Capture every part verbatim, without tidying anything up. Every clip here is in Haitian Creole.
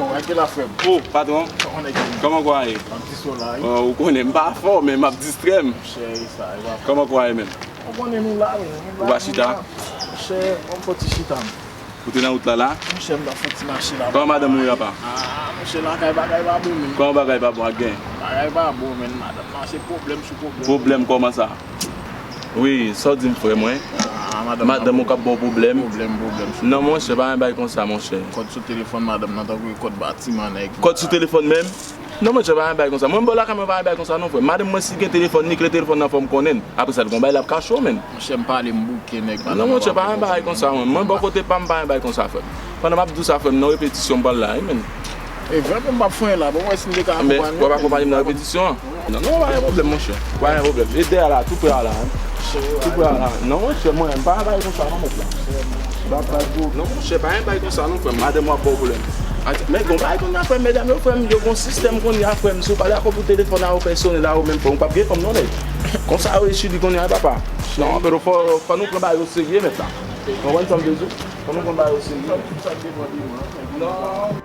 Bon, rete la, frè m. Oh, patwon. Kòman nèg yo ye? Kòman kwa ye? M ap distrè w la, wi. Oh, ou konnen m pa fò, men m ap distrè m. Monchè, e sa, e pa fò. Kòman kwa ye, menm? Ou konnen nou la, wi. Nou la, nou la. Ou pa chita? Monchè, ban m fè ti chita, m. Ou te nan wout la, la? Monchè, m nan fè ti mache la. Kòman madanm ou ye, apa? Ah, monchè, lakay bagay pa bon, menm. Kòman bagay pa bon, ak gen? Bagay pa bon, menm. Madanm nan, se pwoblèm sou pwoblèm. Pwoblèm kòman sa? Wi, sa w di m, frè mwen? Ah, madanm nan. Madanm ou k ap ba w pwoblèm? Pwoblèm, pwoblèm sou pwoblèm. Non, monchè, pa gen bagay konsa, monchè. Kòd sou telefòn madanm nan, tankou kòd batiman nèg. Kòd sou telefòn menm? Non, monchè, pa gen bagay konsa. Mwen, m bò lakay mwen, pa gen bagay konsa, non, frè. Madanm mwen, si gen telefòn, ni kle telefòn nan, fò m konnen. Apre sa, l gon bagay l ap kache w, menm. Monchè, m pale, m bouke nèg, madanm nan. Non, monchè, pa gen bagay konsa, mwen. Mwen, bò kote pa m, pa gen bagay konsa, frè m. Pandan m ap di w sa, frè m, nan repetisyon m pral la, wi, menn. E vrèman m p ap fè anyen la, bon, mwen si m te ka akonpanye w nan repetisyon an. Non, non, pa gen pwoblèm, monchè. Pa gen pwoblèm. E dèyè a la, tou prè a la, wi. Tou prè a la. Non, monchè, mwen, m pa bay konsa, non, mèt la. M pa bay pou. Non, monchè, pa gen bay konsa, non, frè m. Madanm w ap ba w pwoblèm. Men gon bay konn nan frè m, medam yo, frè m, yo gon sistèm kounye a, frè m. Si w pale ak yo pou telefòn a yo pèsonèl a yo menm, frè m, ou p ap gen fanm, non, nèg. Konsa yo ye Chili kounye a, papa. Non, men fò, fò nou pran bagay yo serye, mèt la. Konprann sa m vle di w? Fò nou konn bagay yo serye. Non.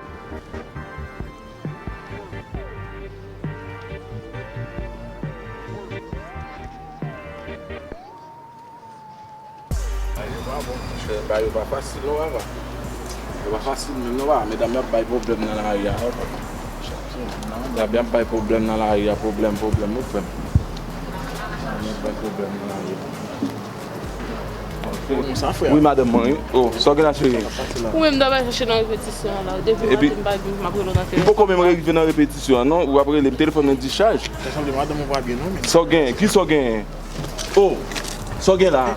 Ay, yo pa bon, monchè. Bagay yo pa fasil, non, papa. Yo pa fasil menm, non, papa. Medam yo ap bay pwoblèm nan lari a, papa. Medam yo ap bay pwoblèm nan lari a, pwoblèm, pwoblèm, wi, frè m. Medam yo ap bay pwoblèm nan lari a. Bon, sa fè. Wi, madanm mwen, wi. Oh, sa w gen la, cheri? Ou menm, m ta bay chèche nan repetisyon an la. Depi maten, m pa gen, m ap rele w nan telefòn. M poko menm rive nan repetisyon an, non. Ou ap rele m, telefòn mwen dichaj. Sa sanble madanm ou pa byen, non, men. Sa w gen? Ki sa w gen? Oh, sa w gen la?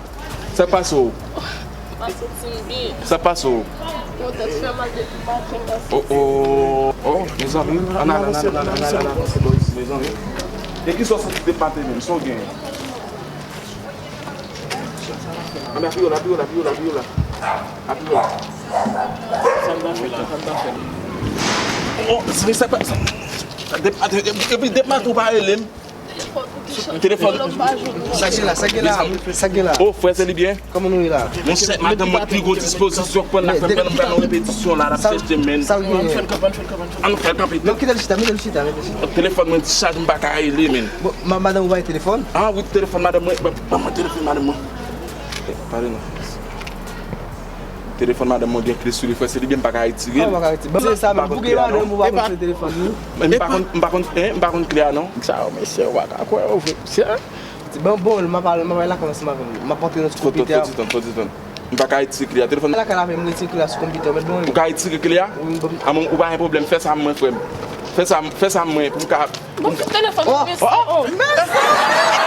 Sa k pase w? M pa santi m byen. Sa k pase w? Mwen tèt fè mal depi maten, m pa santi m byen. Oh, oh, oh, mezanmi, ann ale, ann ale, ann ale, ann ale, ann ale, mezanmi. E ki sa w santi depi maten menm? Sa w gen? Ann ale, pi wo la, pi wo la, pi wo la, pi wo la. A pi wo la. Sa m ta fè la, sa m ta fè la. Oh, mezanmi, sa pa, sa, depi maten, depi, depi maten ou pa rele m. Telefòn. Sa k gen la, sa k gen la, sa k gen la. Oh, frè, se li byen? Kòman nou ye la? Monchè, madanm mwen pi gwo dispozisyon k pran la, frè m, pral nan repetisyon la, l ap chèche men. Sa w gen? Ann fè l kanpe. Non, kite l chita, mete l chita, mete l chita. Telefòn mwen dichaj, m pa ka rele, men. Bon, ma-, madanm ou pa gen telefòn? Ah, wi, telefòn madanm mwen, ban, ban mwen telefòn madanm mwen. Eh, pale non. Telefòn madanm mwen gen kle sou li, frè, se li byen m pa ka retire l. Kòman w pa ka retire? Ban m se sa, men bouke madanm ou pa konn se telefòn li. Men m pa konn, m pa konn, en, m pa konn kle a non. Sa yo, mesye, ou pa ka kwè yo vre. Se, ti ban bon, m ap al, m ap al lakay ansanm avè l. M ap antre nan ti konpitè a. Fò ti tann, fò ti tann. M pa ka retire kle a. Telefòn. Lakay la, men m retire kle a sou konpitè, ou mèt ban mwen. Ou ka retire kle a? Wi, m ban. A, men ou pa gen pwoblèm, fè sa mwen, frè m. Fè sa, fè sa mwen, pou m ka. Bon, telefòn, oh, mesye, oh, oh. Mesye!